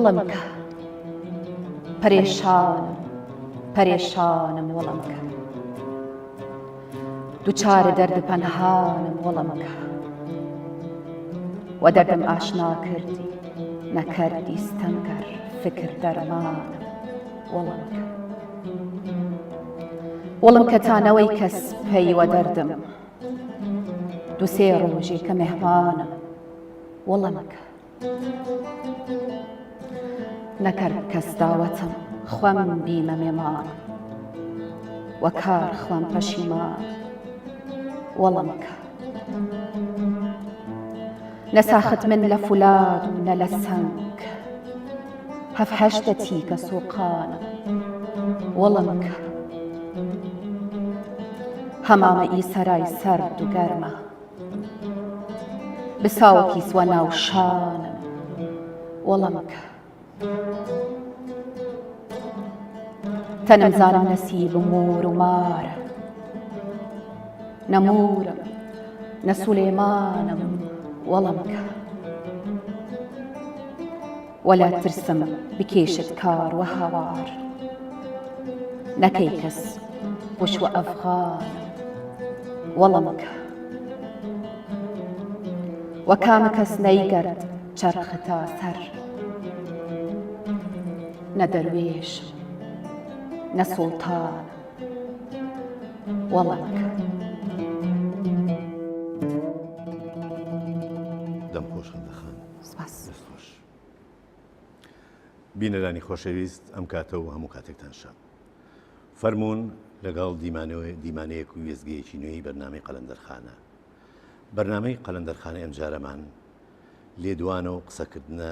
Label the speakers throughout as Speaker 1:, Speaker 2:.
Speaker 1: وەڵم کە پەرێشانم پەرێشانم وەڵم کە دوچار دەرد پەنهانم وەڵم کە وە دەردم ئاشنا کردی نەکردی ستەمگەر فکر دەرمانم وەڵم کە وەڵم کە تا نەوەی کەس پەی وە دەردم دوسێ ڕۆژێ کە مێهمانم وەڵم کە نەکرد کەس داوەتم خوەم بیمە مێمان وە کار خوەم پەشیمان وەڵم کە نە ساخت من لە فولاد و نە لە سەنگ هەف هەشتە تیکە سوقانم وەڵم کە هەمامە ئی سەرای سەرد و گەرمە بساو کیس وە ناو شانم وەڵم کە تەنم زانم نەسیب مور و مارە نە مورم نە سولێمانم وەڵم کە وەلا ترسم بکێشت کار وە هاوار نەکەی کەس وش وە ئەفغانم وەڵم کە وە کامە کەس نەیگەرد چەرخ تا سەر نە دەروێشم نە سوڵتانم وەڵم کە.
Speaker 2: دەم خۆش خەندە خان.
Speaker 1: سپاس.
Speaker 2: دەست خۆش. بینەرانی خۆشەویست ئەم کاتە و هەموو کاتێکتان شاد. فەرموون لەگەڵ دیمانەیەک و وێستگەیەکی نوێی بەرنامەی قەلەندەرخانە. بەرنامەی قەلەندەرخانەی ئەمجارەمان لێدوانە و قسەکردنە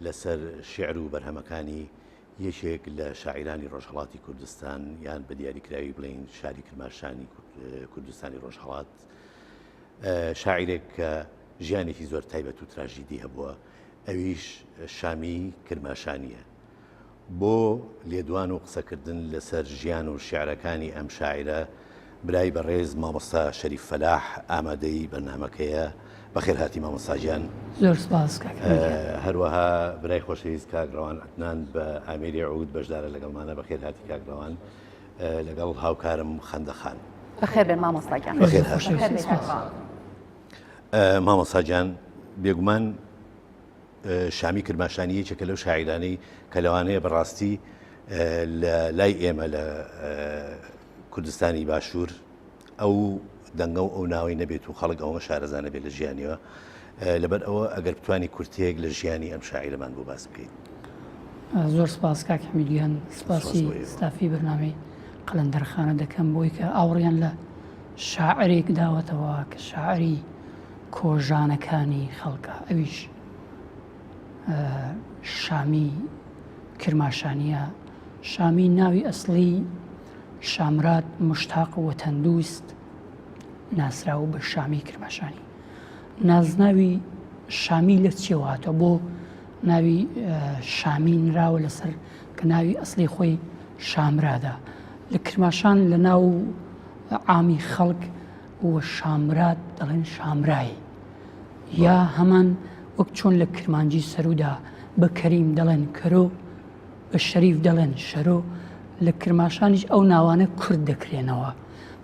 Speaker 2: لەسەر شیعر و بەرهەمەکانی یەکێک لە شاعیرانی ڕۆژهەڵاتی کوردستان یان بە دیاریکراوی بڵێین شاری کرماشانی کوردستانی ڕۆژهەڵات شاعیرێک کە ژیانێکی زۆر تایبەت و تراژیدی هەبووە ئەویش شامی کرماشانیە. بۆ لێدوان و قسەکردن لەسەر ژیان و شیعرەکانی ئەم شاعیرە برای بەڕێز مامۆستا شەریف فەلاح ئامادەی بەرنامەکەیە. بەخێرهاتی مامۆستا گیان.
Speaker 3: زۆر سپاس کاک حەمید گیان.
Speaker 2: هەروەها برای خۆشەویست کاک ڕەوان عەدنان بە ئامێری عود بەشدارە لەگەڵمانە. بەخێرهاتی کاک ڕەوان لەگەڵ هاوکارم خەندە خان.
Speaker 1: بەخێر بێن مامۆستا گیان.
Speaker 2: بەخێرهاتی. مامۆستا گیان بێگومان شامی کرماشانی یەکێکە لەو شاعیرانەی کە لەوانەیە بەڕاستی لە لای ئێمە لە کوردستانی باشوور ئەو دەنگە و ئەو ناوەی نەبێت و خەڵک ئەوە شارەزا نەبێت لە ژیانیەوە لەبەر ئەوە ئەگەر بتانی کورتەیەک لە ژیانی ئەم شاعیرەمان بۆ باس بکەیت.
Speaker 3: زۆر سپاس کاک حەمید گیان سپاسی ستافی بەرنامەی قەلەندەرخانە دەکەم بۆی کە ئاوڕیان لە شاعرێک داوەتەوە کە شاعری کۆژانەکانی خەڵکە ئەویش شامی کرماشانیە شامی ناوی ئەسڵی شامراد مشتاق وەتەندوست ناسراو بە شامی کرماشانی نازناوی شامی لە چیەوە هاتووە بۆ ناوی شامی نراوە لەسەر کە ناوی ئەسلی خۆی شامرادە لە کرماشان لە ناو عامی خەڵک و شامراد دەڵێن شامرای یا هەمان وەک چۆن لە کرمانجی سەرودا بە کەریم دەڵێن کەرۆ بە شەریف دەڵێن شەرۆ لە کرماشانیش ئەو ناوانە کورد دەکرێنەوە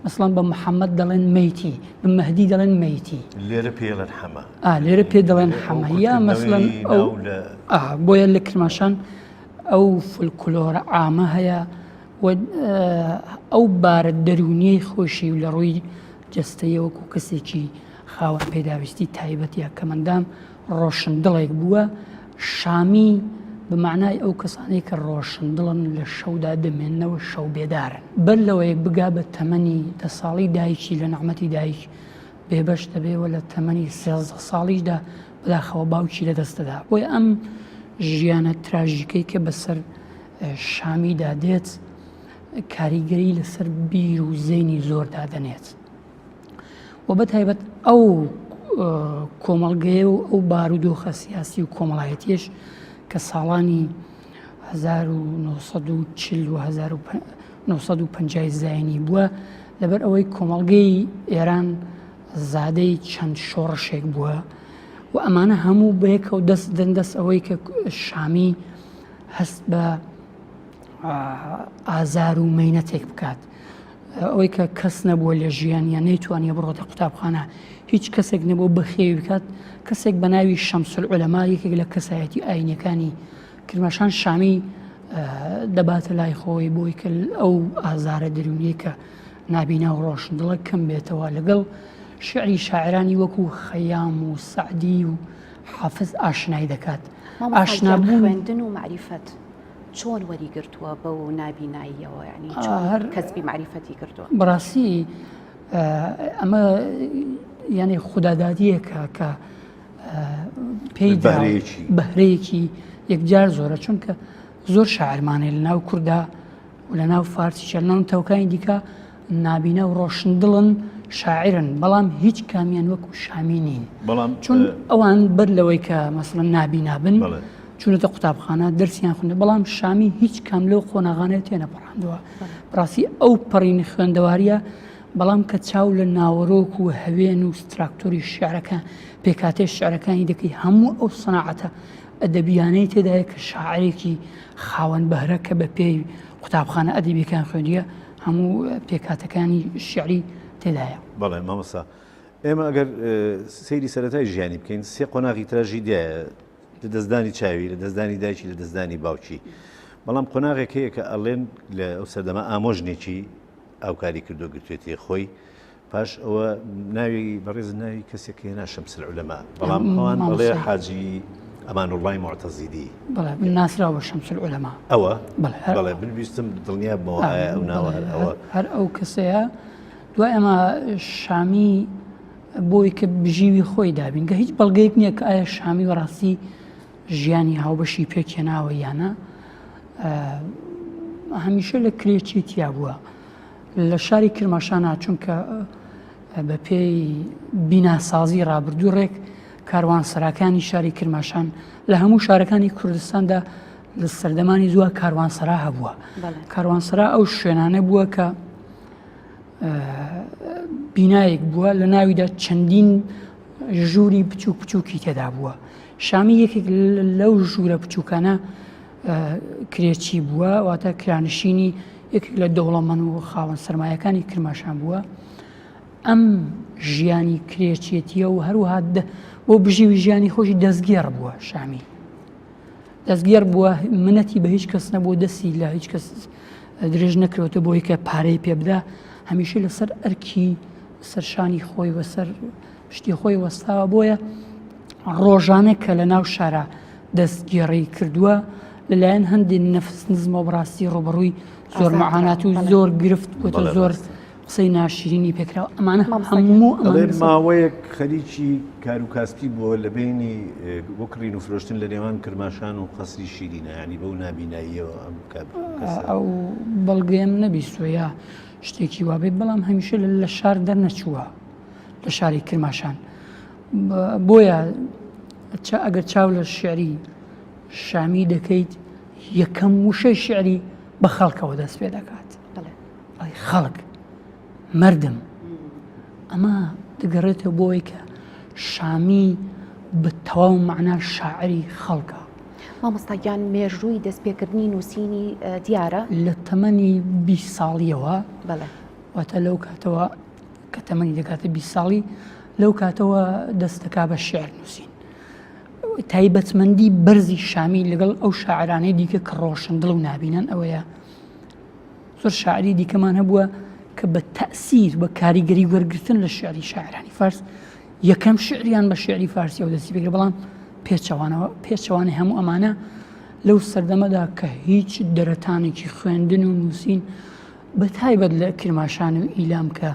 Speaker 3: مەسڵەن بە محەممەد دەڵێن مەیتی بە مەهدی دەڵێن مەیتی
Speaker 2: لێرە پێ دەڵێن حەمە
Speaker 3: ئا لێرە پێ دەڵێن حەمە یا مەسڵەن ئەو بۆیە لە کرماشان ئەو فولکلۆرە عامە هەیە و ئەو بارە دەروونیەی خۆشی و لە ڕووی جەستەیە وەکو کەسێکی خاوەن پێداویستی تایبەت یا کەمەندام ڕۆشندڵێک بووە شامی بە معنای ئەو کەسانەی کە ڕۆشندڵن لە شەودا دەمێنەوە شەو بێدارن بەر لەوەی بگا بە تەمەنی دە ساڵی دایکی لە نەعمەتی دایک بێبەش دەبێ و لە تەمەنی 13 ساڵیشدا بەداخەوە باوکی لەدەست دەدا بۆیە ئەم ژیانە تراژیکەی کە بەسەر شامیدا دێت کاریگەری لەسەر بیر و زەینی زۆر دادەنێت و بە تایبەت ئەو کۆمەڵگەیە و ئەو بارودۆخە سیاسی و کۆمەڵایەتیش کە ساڵانی 1940 و 1950 زایینی بووە لەبەر ئەوەی کۆمەڵگەی ئێران زادەی چەند شۆڕشێک بووە و ئەمانە هەموو بەیەکەوە دەست دەن دەست ئەوەی کە شامی. هەست بە ئازار و مەینەتێک بکات ئەوەی کە کەس نەبووە لە ژیانیان نەیتوانیە بڕۆتە قوتابخانە هیچ کەسێک نەبوو بەخێوی بکات کەسێک بە ناوی شەمسول عولەما یەکێک لە کەسایەتی ئاینەکانی کرماشان شامی دەباتە لای خۆی بۆی کە ئەو ئازارە دەرونیە کە نابینا و ڕۆشندڵە کەم بێتەوە لەگەڵ شعری شاعرانی وەکو خەیام و سەعدی و حافز ئاشنای دەکات
Speaker 1: ئاشنابوون خوێندن و معریفەت چۆن وەری گرتووە بەو نابیناییەوە یعنی هەر کەسبی معریفەتی کردووە
Speaker 3: بەڕاستی ئەمە یعنی خودادادیەکە کە پێی بەهرەیەکی یەکجار زۆرە چونکە زۆر شاعرمانەیە لە ناو کووردا و لە ناو فارسیشە لە ناو نەتەوەکانی دیکە نابینا و ڕۆشندڵن شاعرن بەڵام هیچ کامیان وەکو شامی نین
Speaker 2: بەڵام
Speaker 3: چون ئەوان بەر لەوەی کە مەسەڵەن نابینا بن چونەتە قوتابخانە دەرسیان خوێندە بەڵام شامی هیچ کام لەو قۆناغانە تێنەپەڕاندووە بەڕاستی ئەو پەڕین خوێندەواریە بەڵام کە چاو لە ناوەرۆک و هەوێن و ستراکتۆری شعرەکە پێکاتێ شعرەکانی دەکەی هەموو ئەو سەناعەتە ئەدەبیانەی تێدایە کە شاعرێکی خاوەن بەهرە کە بە پێی قوتابخانە ئەدەبیەکان خوێندیە هەموو پێکهاتەکانی شیعری تێدایە.
Speaker 2: بەڵێ مامۆستا ئێمە ئەگەر سەیری سەرەتای ژیانی بکەین سێ قۆناغی تراژیدیایە لە دەستدانی چاوی لە دەستدانی دایکی لە دەستدانی باوکی بەڵام قۆناغێک هەیە کە ئەڵێن لە ئەو سەردەمە ئامۆژنێکی ئاوکاری کردو گرتوێتی خۆی پاش ئەوە ناوی بەڕێز ناوی کەسێک هێنا شەمس العلماء بەڵام ئەوان ئەڵێ حاجی ئەمانوڵای معتەزیدی
Speaker 3: بەڵێ من ناسراوە بە شەمس العلماء
Speaker 2: ئەوە بەڵێ من ویستم دڵنیا بمەوە ئایا ئەو ناوە هەر ئەوە
Speaker 3: هەر ئەو کەسەیە دوای ئەمە شامی بۆی کە بژیوی خۆی دابین کە هیچ بەڵگەیەک نییە کە ئایا شامی بەڕاستی ژیانی هاوبەشی پێکهێناوە یانە هەمیشە لە کرێچی تیا بووە لە شاری کرماشانا چونکە بە پێی بیناسازی ڕابردوو ڕێک کاروانسەراکانی شاری کرماشان لە هەموو شارەکانی کوردستاندا لە سەردەمانی زووە کاروانسەرا هەبووە کاروانسەرا ئەو شوێنانە بووە کە بینایەک بووە لە ناویدا چەندین ژووری بچووک بچووکی تێدا بووە شامی یەکێک لەو ژوورە بچووکانە کرێچی بووە، واتە کرانشینی یەکێک لە دەوڵەمەند و خاوەن سەرمایەکانی کرماشان بووە. ئەم ژیانی کرێچێتیە و هەروەها بۆ بژیوی ژیانی خۆشی دەستگێڕ بووە شامی. دەستگێڕ بووە منەتی بە هیچ کەس نەبوو دەستی لە هیچ کەس درێژ نەکرێتە بۆی کە پارەی پێ بدا هەمیشە لەسەر ئەرکی سەرشانی خۆی وەسەر پشتی خۆی وەستاوە بۆیە ڕۆژانە کە لە ناو شارە دەستگێڕی کردووە لەلایەن هەندێک نەفس نزمەوە بەڕاستی ڕوبەڕووی زۆر معانات و زۆر گرفت بۆتە زۆر قسەی ناشرینی پێکراوە ئەمانە هەموو
Speaker 2: ماوەیەک خەریکی کار و کاسپی بووە لە بینی بۆ کڕین و فرۆشتن لە نێوان کرماشان و قەسری شیرینە ینی بەو نابیناییەوە ئەم
Speaker 3: ئەو بەڵگەیەم نەبیستوە یا شتێکی وابێت بەڵام هەمیشە لە شار دەرنەچووە لە شاری کرماشان بۆیە ئەگەر چاو لە شعری شامی دەکەیت یەکەم وشەی شعری بە خەڵکەوە دەست پێ دەکات ئەی خەڵک مردم ئەمە دەگەڕێتەوە بۆی کە شامی بە تەواو معنا شاعری خەڵکە
Speaker 1: مامۆستا گیان مێژووی دەستپێکردنی نووسینی دیارە
Speaker 3: لە تەمەنی 20 ساڵیەوە واتە لەو کاتەوە کە تەمەنی دەگاتە 20 ساڵی لەو کاتەوە دەست دەکا بە شعر نووسین تایبەتمەندی بەرزی شامی لەگەڵ ئەو شاعرانەی دیکە کە ڕۆشن دڵ و نابینن ئەوەیە زۆر شاعری دیکەمان هەبووە کە بە تەسیر بە کاریگەری وەرگتن لە شعری شاعرانی فارس یەکەم شعریان بە شعری فارسیەوە دەستی پێکرد بەڵام پێچەوانەوە پێچەوانەی هەموو ئەمانە لەو سەردەمەدا کە هیچ دەرەتانێکی خوێندن و نووسین بە تایبەت لە کرماشان و ئیلام کە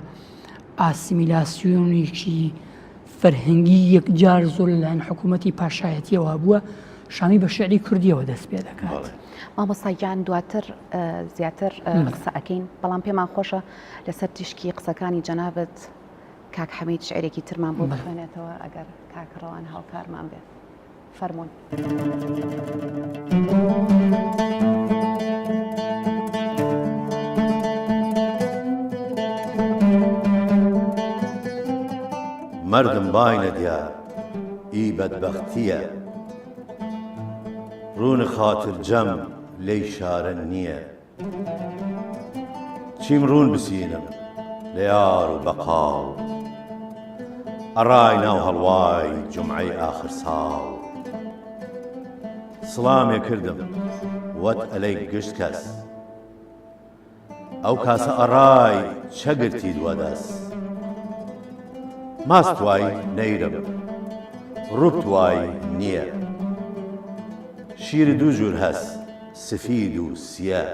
Speaker 3: ئاسیمیلاسیۆنێکی فەرهەنگی یەکجار زۆر لەلایەن حکوومەتی پاشایەتیەوە بووە شامی بە شعری کوردیەوە دەست پێ دەکات.
Speaker 1: مامۆستا گیان دواتر زیاتر قسە ئەکەین بەڵام پێمان خۆشە لەسەر تیشکی قسەکانی جەنابت کاک حەمید شعرێکی ترمان بۆ بخوێنێتەوە ئەگەر کاک ڕەوان هاوکارمان بێت. فەرموون.
Speaker 2: مەردم باینە دیار ئی بەدبەختیە. ڕوون خاتر جەم لەی شارە نییە. چیم ڕوون بسینم لە یار و بەقاڵ. ئەڕای ناو هەڵوای جومعەی ئاخر ساڵ. سڵامێ کردم وەت ئەلەی گشت کەس. ئەو کاسە ئەڕای چە گرتید وە دەس؟ ماست توای نەیرم، ڕوب توای نییە. شیر دو جوور هەس، سفید و سیە.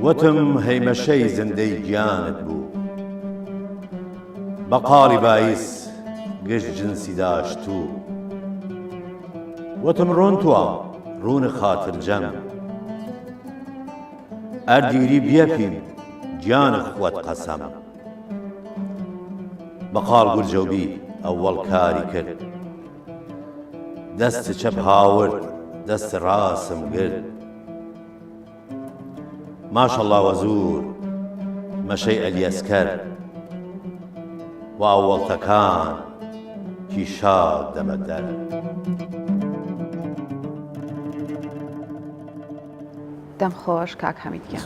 Speaker 2: وتم هەیمەشەی زندەی گیانت بوو. بەقاڵی بایس گشت جنسی داشتوو. وتم ڕوون توام، ڕوون خاترجەم. ئەر دیری بیە پیم، گیان خوەت قەسەم. بەقاڵ گورجەو بی، ئەوەڵ کاری کرد. دەست چەپ هاورد، دەست ڕاسم گرت. ماشەڵا وە زوور مەشەی ئەلیەسکەر وە ئەوەڵ تەکان کیشا دەمە دەر.
Speaker 1: دەم خۆش کاک حەمید گیان.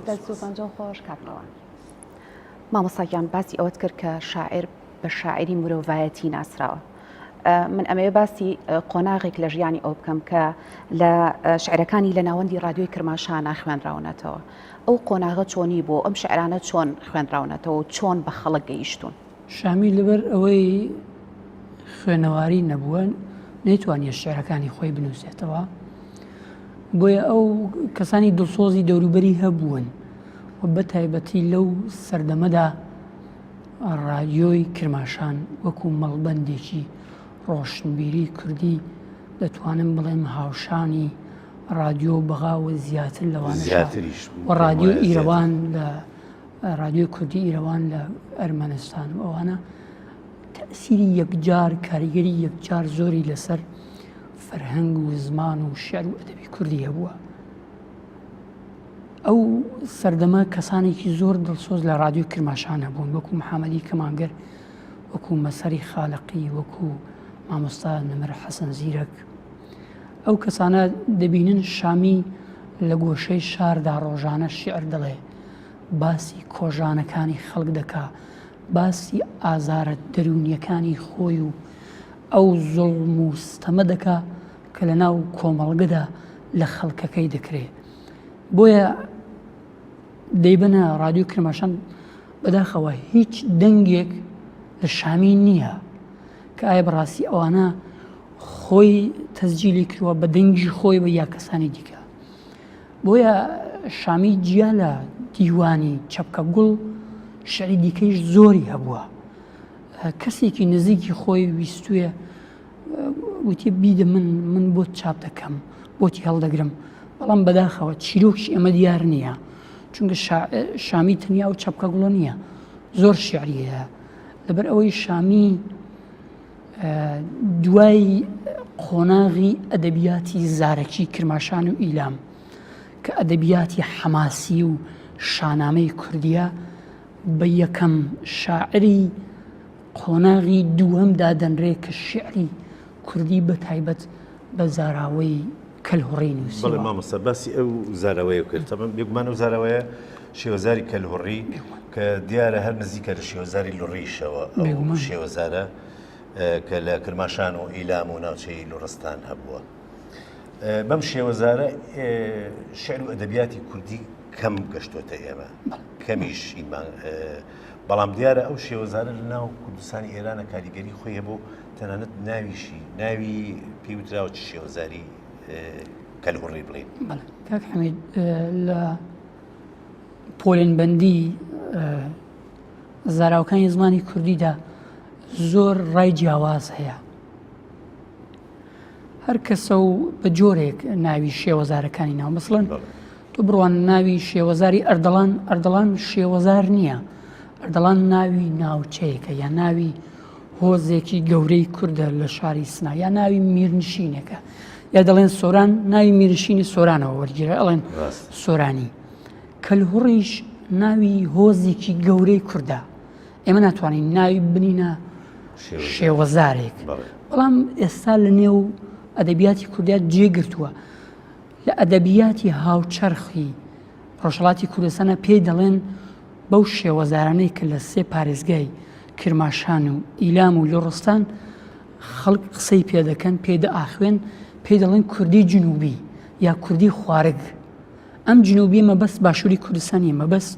Speaker 1: دەست و پەنجەو خۆش کاک ڕەوان. مامۆستا گیان باسی ئەوەت کرد کە شاعیر بە شاعیری مرۆڤایەتی ناسراوە. من ئەمەوێ باسی قۆناغێک لە ژیانی ئەو بکەم کە لە شعرەکانی لە ناوەندی رادیۆی کرماشانە خوێنراونەتەوە. ئەو قۆناغە چۆنی بۆ ئەم شعرانە چۆن خوێنراونەتەوە و چۆن بە خەڵک گەیشتوون؟
Speaker 3: شامی لەبەر ئەوەی خوێنەواری نەبووە نەیتوانیە شعرەکانی خۆی بنووسێتەوە بۆیە ئەو کەسانی دڵسۆزی دەوروبەری هەبوون و بە تایبەتی لەو سەردەمەدا ڕادیۆی کرماشان وەکو مەڵبەندێکی ڕۆشنبیری کوردی دەتوانم بڵێم هاوشانی ڕادیۆ بەغا و زیاتر لەوانەشە و ڕادیۆ ئیرەوان لە ڕادیۆی کوردی ئیرەوان لە ئەرمەنستان و ئەوانە تەسیری یەکجار کاریگەری یەکجار زۆری لەسەر فەرهەنگ و زمان و شعر و ئەدەبی کوردی هەبووە. ئەو سەردەمە کەسانێکی زۆر دڵسۆز لە ڕادیۆی کرماشان هەبوون وەکو محەممەدی کەمانگەر وەکو مەسەری خالقی وەکو مامۆستا نەمر حەسەن زیرەک ئەو کەسانە دەبینن شامی لە گۆشەی شاردا ڕۆژانە شیعر دەڵێ باسی کۆژانەکانی خەڵک دەکا باسی ئازارە دەروونیەکانی خۆی و ئەو زوڵم و ستەمە دەکا کە لە ناو کۆمەڵگەدا لە خەڵکەکەی دەکرێ بۆیە دەیبەنە ڕادیۆ کرماشان بەداخەوە هیچ دەنگێک لە شامی نییە کە ئایا بەڕاستی ئەوانە خۆی تەسجیلی کردووە بە دەنگی خۆی بە یا کەسانی دیکە بۆیە شامی جیا لە دیوانی چەپکە گوڵ شعری دیکەیش زۆری هەبووە کەسێکی نزیکی خۆی ویستویە وتی بیدە من من بۆت چاپ دەکەم بۆتی هەڵدەگرم بەڵام بەداخەوە چیرۆکی ئەمە دیار نییە چونکە شامی تەنیا و چەپکە گوڵە نییە زۆر شعری هەیە لەبەر ئەوەی شامی دوای قۆناغی ئەدەبیاتی زارەکی کرماشان و ئیلام کە ئەدەبیاتی حەماسی و شانامەی کوردیە بە یەکەم شاعری قۆناغی دووەم دادەنرێ کە شیعری کوردی بە تایبەت بە زاراوەی کەلهوڕی نووسیوە.
Speaker 2: بەڵێ مامۆستا باسی ئەو زاراوەیە کرد تەبەن بێگومان ئەو زاراوەیە شێوەزاری کەلهوڕی کە دیارە هەر نزیکە لە شێوەزاری لوڕیشەوە ئەو شێوەزارە کە لە کرماشان و ئیلام و ناوچەی لوڕستان هەبووە. بەم شێوەزارە شعر و ئەدەبیاتی کوردی کەم گەشتۆتە ئێمە کەمیش بەڵام دیارە ئەو شێوەزارە لە ناو کوردستانی ئێرانە کاریگەری خۆی هەبوو تەنانەت ناویشی ناوی پێوتراوە چ شێوەزاری کەلهوڕی بڵین
Speaker 3: کاک حەمید لە پۆلێنبەندی زاراوەکانی زمانی کوردیدا زۆر ڕای جیاواز هەیە هەر کەسە و بە جۆرێک ناوی شێوەزارەکانی ناو مەسڵەن تۆ بڕوان ناوی شێوەزاری ئەردەڵان ئەردەڵان شێوەزار نییە ئەردەڵان ناوی ناوچەیەکە یا ناوی هۆزێکی گەورەی کوردە لە شاری سنا یا ناوی میرنشینێکە یا دەڵێن سۆران ناوی میرنشینی سۆرانەوە وەرگیرە ئەڵێن سۆرانی کەلهوڕیش ناوی هۆزێکی گەورەی کوردە ئێمە ناتوانین ناوی بنینە شێوەزارێک. بەڵام ئێستا لە نێو ئەدەبیاتی کوردیا جێ گرتووە لە ئەدەبیاتی هاوچەرخی ڕۆژهەڵاتی کوردستانە پێی دەڵێن بەو شێوەزارانەی کە لە سێ پارێزگای کرماشان و ئیلام و لوڕستان خەڵک قسەی پێ دەکەن پێی دەئاخوێن پێی دەڵێن کوردی جنوبی یا کوردی خوارگ ئەم جنوبیە مەبەست باشووری کوردستان نیە مەبەست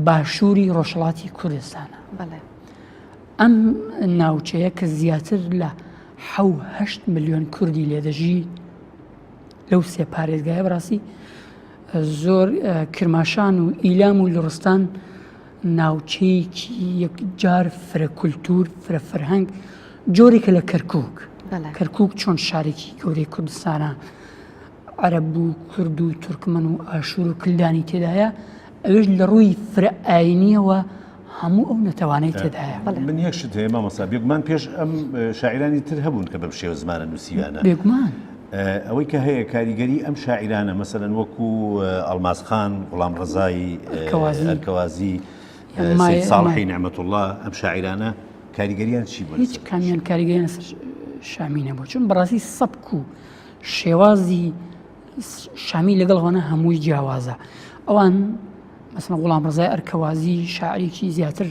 Speaker 3: باشووری ڕۆژهەڵاتی کوردستانە ئەم ناوچەیە کە زیاتر لە حەو هەشت ملیۆن کوردی لێ دەژی لەو سێ پارێزگایە بەڕاستی زۆر کرماشان و ئیلام و لوڕستان ناوچەیەکی یەکجار فرە کولتوور فرە فەرهەنگ جۆرێکە لە کەرکک کەرکک چۆن شارێکی گەورەی کوردستانە عەرەب و کورد و تورکمەن و ئاشوور و کلدانی تێدایە ئەوێش لە ڕووی فرە ئاینیەوە هەموو ئەو نەتەوانەی تێدایە.
Speaker 2: من یەک شت هەیە مامۆستا بێگومان پێش ئەم شاعیرانی تر هەبوون کە بەم شێوە زمانە نووسیویانە.
Speaker 3: بێگومان.
Speaker 2: ئەوەی کە هەیە کاریگەری ئەم شاعیرانە مەسەلەن وەکو ئەڵماس خان، غوڵام ڕەزای ئەرکەوازی، سەید ساڵحی نعمەتوڵڵا ئەم شاعیرانە کاریگەریان چی بووە؟
Speaker 3: هیچ کامیان کاریگەریان لەسەر شامی نەبوو چون بەڕاستی سەبک و شێوازی شامی لەگەڵ ئەوانە هەمووی جیاوازە ئەوان مەسەڵەن غوڵام ڕزای ئەرکەوازی شاعرێکی زیاتر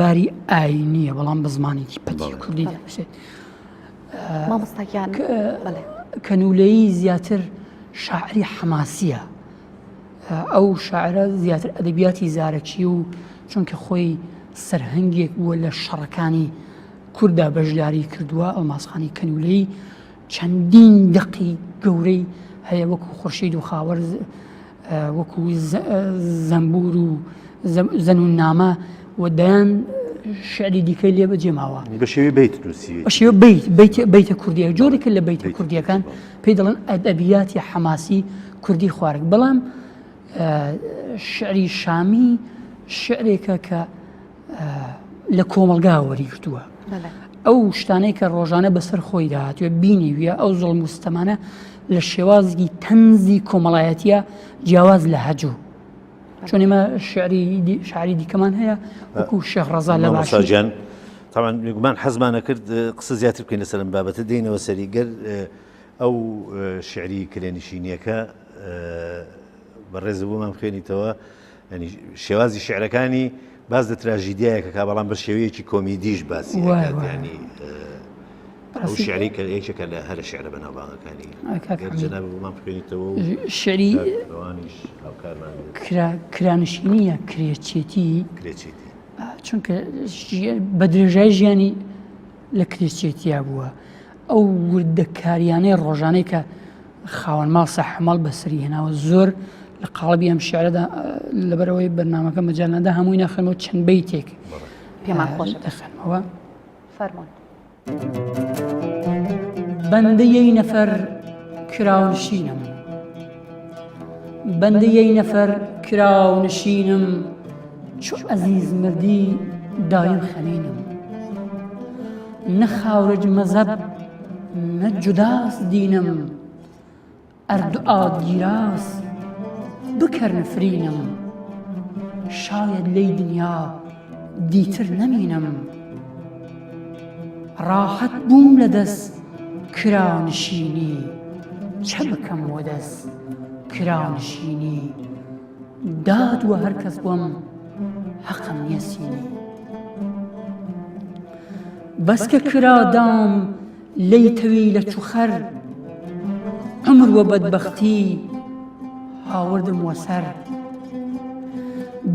Speaker 3: باری ئاینیە بەڵام بە زمانێکی پەتی کوردی دەنووسێت
Speaker 1: مامۆستاگیان
Speaker 3: کەنولەیی زیاتر شاعری حەماسیە ئەو شاعرە زیاتر ئەدەبیاتی زارەکی و چونکە خۆی سەرهەنگێک بووە لە شەڕەکانی کووردا بەشداری کردووە ئەڵماسخانی کەنولەی چەندین دەقی گەورەی هەیە وەکو خورشید و خاوەر وەکو زەمبور و زەنوننامە و دەیان شعری دیکەی لێ بەجێ ماوە.
Speaker 2: بە شێوەی بەیت نووسیویەتی.
Speaker 3: بە شێوەی بەیت، بەیت، بەیتە کوردییە. جۆرێکە لە بەیتە کوردییەکان پێی دەڵێن ئەدەبیاتی حەماسی کوردی خوارگ. بەڵام شعری شامی شعرێکە کە لە کۆمەڵگا وەریگرتووە. ئەو شتانەی کە ڕۆژانە بەسەر خۆیدا هاتووە بینیویە ئەو زوڵم و ستەمانە لە شێوازی تەنزی کۆمەڵایەتیە جیاواز لە هەجوو چۆن ئێمە شعری شعری دیکەمان هەیە وەکو شێخ ڕەزا لە
Speaker 2: باشگیان تاوان بێگومان حەزمانە کرد قسە زیاتر بکەین لەسەر ئەم بابەتە دێینەوە سەری گەر ئەو شعری کرێنشینیەکە بەڕێز بۆمان بخوێنیتەوە ینی شێوازی شعرەکانی باس لە تراژیدیایەکە کا بەڵام بە شێوەیەکی کۆمیدیش باسی ئەکات ینی ئەو شعری کە یەکێکە لە هەرە شعرە بەناوبانگەکانی گەر جەنابت بۆمان بخوێنیتەوە و
Speaker 3: شعری
Speaker 2: ڕەوانیش هاوکارمان بێت.
Speaker 3: کرا کرانشینیە کرێچێتی
Speaker 2: کرێچێتی
Speaker 3: چونکە بە درێژای ژیانی لە کرێچێتیا بووە ئەو وردەکاریانەی ڕۆژانەی کە خاوەن ماڵ سەحمەڵ بەسەری هێناوە زۆر لە قاڵبی ئەم شعرەدا لەبەرەوەی بەرنامەکە مەجال نادا هەمووی ناخەنەوە چەند بەیتێک
Speaker 1: پێمان خۆشە
Speaker 3: دەخەنەوە
Speaker 1: فەرموون.
Speaker 3: بەندە یەی نەفەر کراونشینم بەندە یەی نەفەر کراونشینم چو ئەزیز مردی دایم خەمینم نە خاورج مەزەب نە جوداس دینم ئەر دوعات گیراس بکەر نفرینم شایەد لەی دنیا دیتر نەمینم ڕاحەت بووم لە دەس کرانشینی چە بکەم وە دەس کرانشینی داد وە هەر کەس بوەم حەقم نیەسینی بەس کە کرا دام لەی تەویلە چو خەر عومر وە بەدبەختی هاوردم وە سەر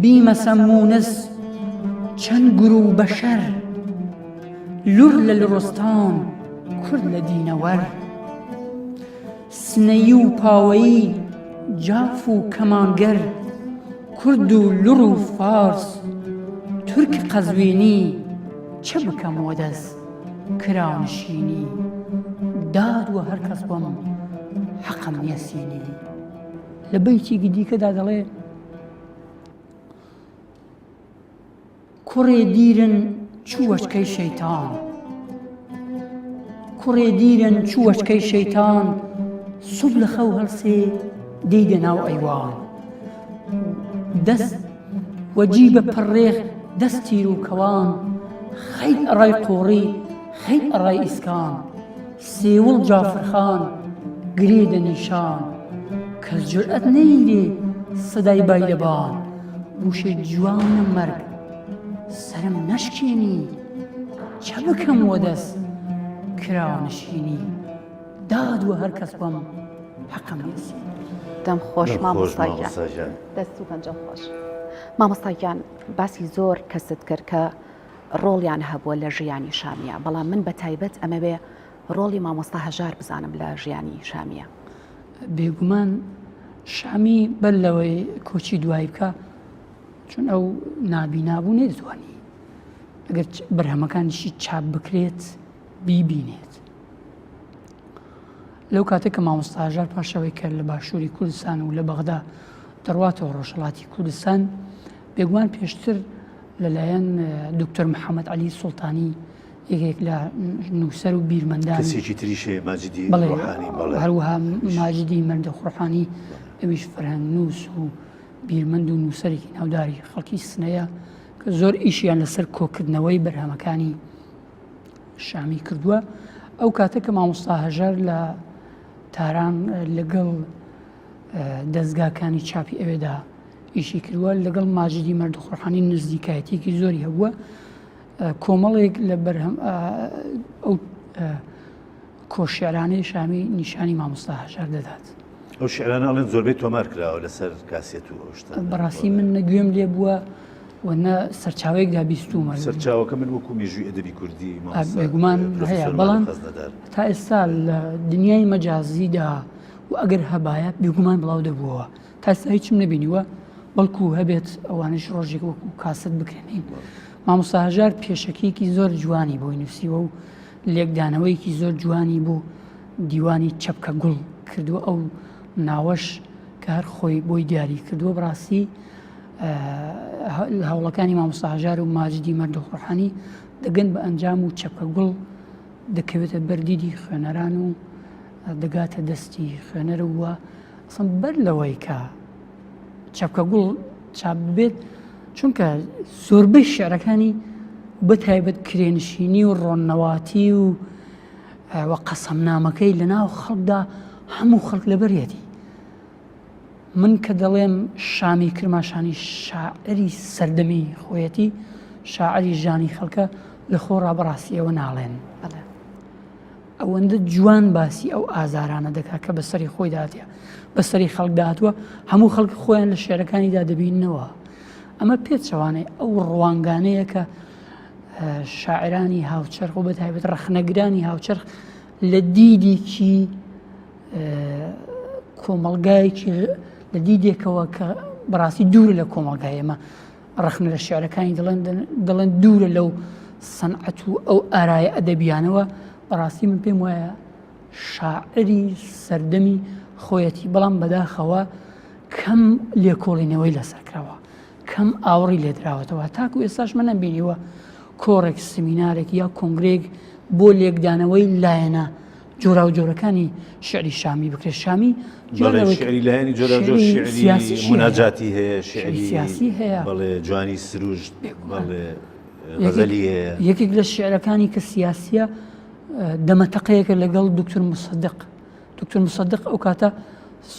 Speaker 3: بیمەسە مونس چەن گروو بەشەر لور لە لوڕستان کورد لە دینەوەر سنەیی و پاوەیی جاف و کەمانگەر کورد و لوڕ و فارس تورک قەزوینی چە بکەم وەدەس کرانشینی داد وە هەر کەس بم حەقم نیەسینی. لە بەیتێکی دیکەدا دەڵێ کوڕێ دیرن چوو وەچکەی شەیتان کوڕێ دیرن چوو وەچکەی شەیتان سوب لە خەو هەڵسێ دێیدە ناو ئەیوان دەست وە جیبە پڕ ڕێخ دەس تیر و کەوان خەیت ئەڕای قۆڕی. خەی ئەڕای ئیسکان سێوڵ جافرخان گرێدە نیشان کەس جورئەت نەیرێ سەدای بای لە بان بووشێ جوانە مەرگ سەرم نەشکێنی چە بکەم وەدەس کرانشینی داد وە هەر کەس بەم حەقم لێ
Speaker 1: دەم خۆش مامۆستا گیان دەست و پەنجە خۆش مامۆستا گیان باسی زۆر کەست کرد کە ڕۆڵیان هەبووە لە ژیانی شامیە بەڵام من بە تایبەت ئەمەوێ ڕۆڵی مامۆستا هەژار بزانم لە ژیانی شامیە.
Speaker 3: بێگومان شامی بەر لەوەی کۆچی دوایی بکە چون ئەو نابینا بوو نەیدەتوانی ئەگەر بەرهەمەکانیشی چاپ بکرێت بیبینێت. لەو کاتێک کە مامۆستا هەژار پاشەوەی کە لە باشووری کوردستان و لە بەغدا دەڕواتەوە ڕۆژهەڵاتی کوردستان بێگومان پێشتر لەلایەن دکتۆر محەممەد عەلی سوڵتانی یەکێک لە نووسەر و بیرمەندان
Speaker 2: کەسێکی تریش هەیە ماجدی ڕۆحانی بەڵێ
Speaker 3: هەروەها ماجدی مەردە ڕۆحانی ئەویش فەرهەنگ نووس و بیرمەند و نووسەرێکی ناوداری خەڵکی سنەیە کە زۆر ئیشیان لەسەر کۆکردنەوەی بەرهەمەکانی شامی کردووە ئەو کاتە کە مامۆستا هەژار لە تاران لەگەڵ دەستگاکانی چاپی ئەوێدا ئیشی کردووە لەگەڵ ماجدی مەردخۆحانی نزیکایەتێکی زۆری هەبووە کۆمەڵێک لە بەرهەم ئەو کۆشعرانەی شامی نیشانی مامۆستا هەژار دەدات.
Speaker 2: ئەو شعرانە ئەڵێن زۆربەی تۆمار کراوە لەسەر کاسێت و ئەو شتانە.
Speaker 3: بەڕاستی من نە گوێم لێ بووە و نە سەرچاوەیەکدا بیستوومە.
Speaker 2: سەرچاوەکە من وەکوو مێژووی ئەدەبی کوردی مامۆستا
Speaker 3: بێگومان هەیە
Speaker 2: پرۆفیسۆر مالی
Speaker 3: بەڵام
Speaker 2: خەزنەدار.
Speaker 3: تا ئێستا لە دنیای مەجازیدا و ئەگەر هەبایە بێگومان بڵاو دەبووەوە. تا ئێستا هیچم نەبینیوە بەڵکو هەبێت ئەوانەش ڕۆژێک وەکو کاست بکرێنین. مامۆستا هەژار پێشەکیەکی زۆر جوانی بۆی نووسیوە و لێکدانەوەیەکی زۆر جوانی بۆ دیوانی چەپکە گوڵ کردووە ئەو ناوەش کە هەر خۆی بۆی دیاری کردووە بەڕاستی هەوڵەکانی مامۆستا هەژار و ماجدی مەردوخ ڕۆحانی دەگەن بە ئەنجام و چەپکە گوڵ دەکەوێتە بەردیدی خوێنەران و دەگاتە دەستی خوێنەر وە ئەسڵەن بەر لەوەی کە چەپکە گوڵ چاپ ببێت چونکە زۆربەی شعرەکانی بە تایبەت کرێنشینی و ڕۆننەواتی و و قەسەمنامەکەی لە ناو خەڵکدا هەموو خەڵک لەبەرەتی من کە دەڵێم شامی کرماشانی شاعری سەردەمی خۆیەتی شاعری ژانی خەڵکە لە خۆڕا بەڕاستی ئەوە ناڵێن ئەوەندە جوان باسی ئەو ئازارانە دەکات کە بەسەری خۆیدا هاتیە بەسەری خەڵکدا هاتووە هەموو خەڵک خۆیان لە شعرەکانیدا دەبیننەوە ئەمە پێچەوانەی ئەو ڕوانگانەیە کە شاعرانی هاوچەرخ و بەتایبەت ڕەخنەگرانی هاوچەرخ لە دیدێکی کۆمەڵگایەکی لە دیدێکەوە کە بەڕاستی دوور لە کۆمەڵگای ئێمە ڕەخنە لە شیعرەکانی دەڵێن دەڵێن دوورە لەو سەنعەت و ئەو ئارایە ئەدەبیانەوە بەڕاستی من پێم وایە شاعری سەردەمی خۆیەتی بەڵام بەداخەوە کەم لێکۆڵینەوەی لەسەر کراوە کەم ئاوڕی لێدراوەتەوە تاکو ئێستاش من نەمبینیوە کۆڕێک سمینارێک یا کۆنگرێک بۆ لێکدانەوەی لایەنە جۆراوجۆرەکانی شعری شامی بکرێت شامی
Speaker 2: شعری لایەنی جۆراوجۆر شعری مناجاتی هەیە شعری
Speaker 3: سیاسی هەیە
Speaker 2: بەڵێ جوانی سروشت بەڵێ غەزەلی هەیە
Speaker 3: یەکێک لە شعرەکانی کە سیاسیە دەمەتەقەیەکە لەگەڵ دکتۆر مسەدق دکتۆر مسەدق ئەو کاتە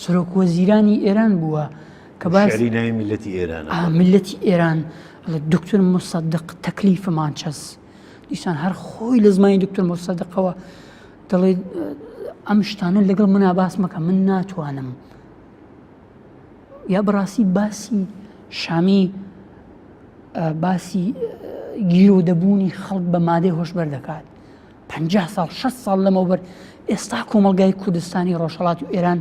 Speaker 3: سەرۆک وەزیرانی ئێران بووە
Speaker 2: کە باسی ناوی میلەتی ئێران
Speaker 3: میلەتی ئێران دکتۆر مسەدق تەکلیفمان چەس دیسان هەر خۆی لە زمانی دکتۆر مۆسەدقەوە دەڵێ ئەم شتانە لەگەڵ منا باس مەکە من ناتوانم یا بەڕاستی باسی شامی باسی گیرۆدەبوونی خەڵک بە مادەی هۆشبەر دەکات پ ساڵ 6 ساڵ لەمەوبەر ئێستا کۆمەلگای کوردستانی ڕۆژهڵات و ئێران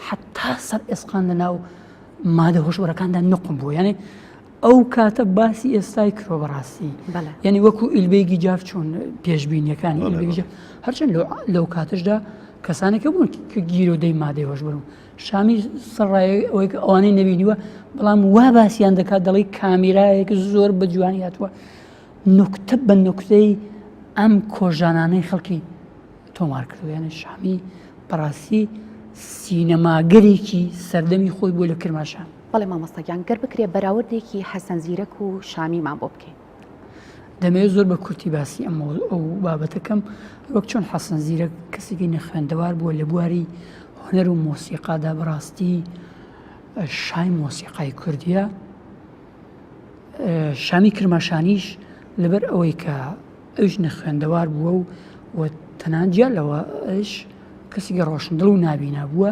Speaker 3: حتا سەر ئێسقان لە ناو مادە هۆشبەرەکاندا نقم بوو یانێ ئەو کاتە باسی ئێستای کرۆ بەڕاستی یعنی وەکو ئیلبێگی جاف چۆن پێشبینیەکانی ئیلبێگی جاف هەرچەند لەو کاتەشدا کەسانێکە بوون کە گیرۆدەی مادەی هۆشبەر بوون شامی سەرڕای ئەوەی کە ئەوانەی نەبینیوە بەڵام وا باسییان دەکات دەڵی کامیرایەک زۆر بە جوانی هاتووە نوکتە بە نوکتەی ئەم کۆژانانەی خەڵکی تۆمار کردووە یعنی شامی بەڕاستی سینەماگەرێکی سەردەمی خۆی بوو لە کرماشان
Speaker 1: بەڵێ مامۆستا گیان گەر بکرێ بەراوردێکی حەسەن زیرەک و شامیمان بۆ بکەی.
Speaker 3: دەمەوێت زۆر بە کورتی باسی ئەم ئەو بابەتەکەم وەک چۆن حەسەن زیرەک کەسێکی نەخوێندەوار بووە لە بواری هونەر و مۆسیقادا بەڕاستی شای مۆسیقای کوردیە شامی کرماشانیش لەبەر ئەوەی کە ئەوش نەخوێندەوار بووە و و تەنان جیا لەوە ئەش کەسێکی ڕۆشندڵ و نابینا بووە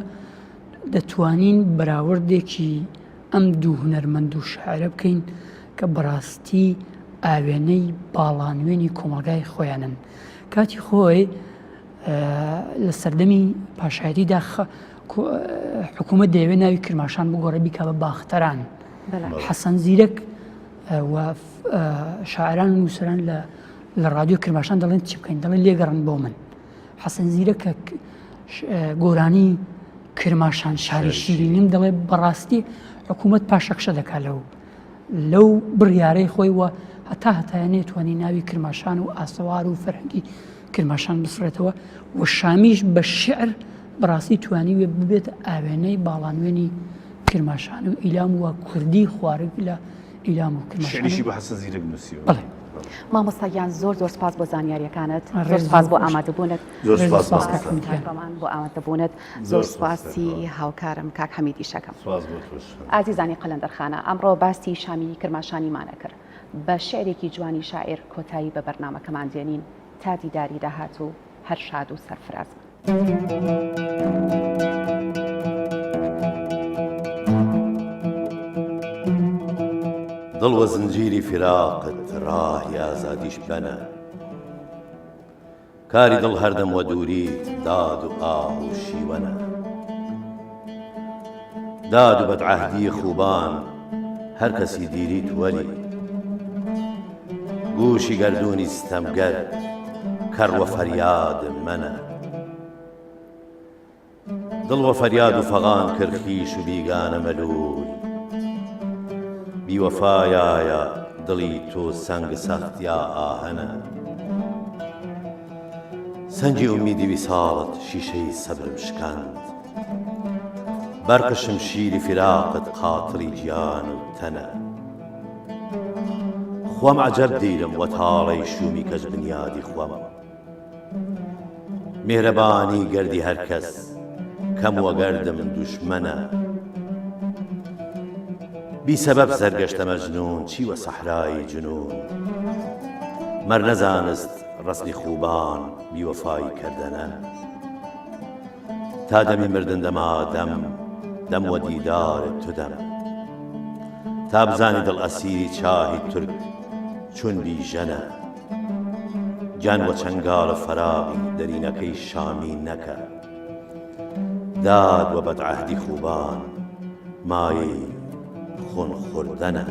Speaker 3: دەتوانین بەراوردێکی ئەم دوو هونەرمەند و شاعرە بکەین کە بەڕاستی ئاوێنەی باڵانوێنی کۆمەڵگای خۆیانن کاتی خۆی لە سەردەمی پاشایەتیدا حکوومەت دەیەوێت ناوی کرماشان بگۆڕێ بیکا بە باختەران حەسەن زیرەک و شاعران و نووسەران لە لە ڕادیۆ کرماشان دەڵێن چی بکەین دەڵێن لێگەڕن بۆ من حەسەن زیرەک کە گۆرانی کرماشان شاری شیرینم دەڵێ بەڕاستی حکوومەت پاشەکشە دەکات لەو لەو بڕیارەی خۆی وە هەتا هەتایە نێتوانی ناوی کرماشان و ئاسەوار و فەرهەنگی کرماشان بسڕێتەوە و شامیش بە شعر بەڕاستی توانیوێ ببێتە ئاوێنەی باڵانوێنی کرماشان و ئیلام و کوردی خوارگ لە ئیلام و کرماشان
Speaker 2: شعریشی بە حەسەن زیرەک نووسیوە.
Speaker 3: بەڵێ.
Speaker 1: مامۆستا گیان زۆر زۆر سپاس بۆ زانیاریەکانت زۆر سپاس بۆ ئامادەبوونت
Speaker 2: زۆر سپاس
Speaker 1: مامۆستا بۆ ئامادەبوونت زۆر سپاسی هاوکارم کاک حەمید ئیشەکەم ئازیزانی قەلەندەرخانە ئەمڕۆ باسی شامی کرماشانیمان ئەکرد بە شعرێکی جوانی شاعیر کۆتایی بە بەرنامەکەمان دێنین تا دیداری داهاتوو هەر شاد و سەرفراز بن.
Speaker 2: دڵ وە زنجیری فیراقت ڕاهی ئازادیش بەنە کاری دڵ هەردەم وە دووریت داد و ئاه و شیوەنە داد و بەدعەهدی خوبان هەر کەسی دیریت وەلی گووشی گەردوونی ستەمگەر کەڕ وە فەریاد مەنە دڵ وە فەریاد و فەغان کرد خیش و بیگانە مەلوول بی وەفایایە دڵی تۆ سەنگ سەخت یا ئاهەنە سەنگی ئومیدی ویساڵت شیشەی سەبرم شکاند بەرق شمشیری فیراقت قاتڵی گیان و تەنە خوەم عەجەب دیرم وە تاڵەی شوومی کەج بنیادی خوەم میهرەبانی گەردی هەر کەس کەم وەگەردم دوشمەنە بی سەبەب سەرگەشتە مەجنوون چی وە سەحرای جنوون مەر نەزانست ڕەسمی خووبان بی وەفایی کەردەنە تا دەمی مردن دەما دەم دەم وە دیدار تو دەم تا بزانی دڵ ئەسیری چاهی تورک چون بی ژەنە گیان وە چەنگاڵ فەراقی دەرینەکەی شامی نەکە داد وە بەدعەهدی خوبان مایەی خون خوردەنە.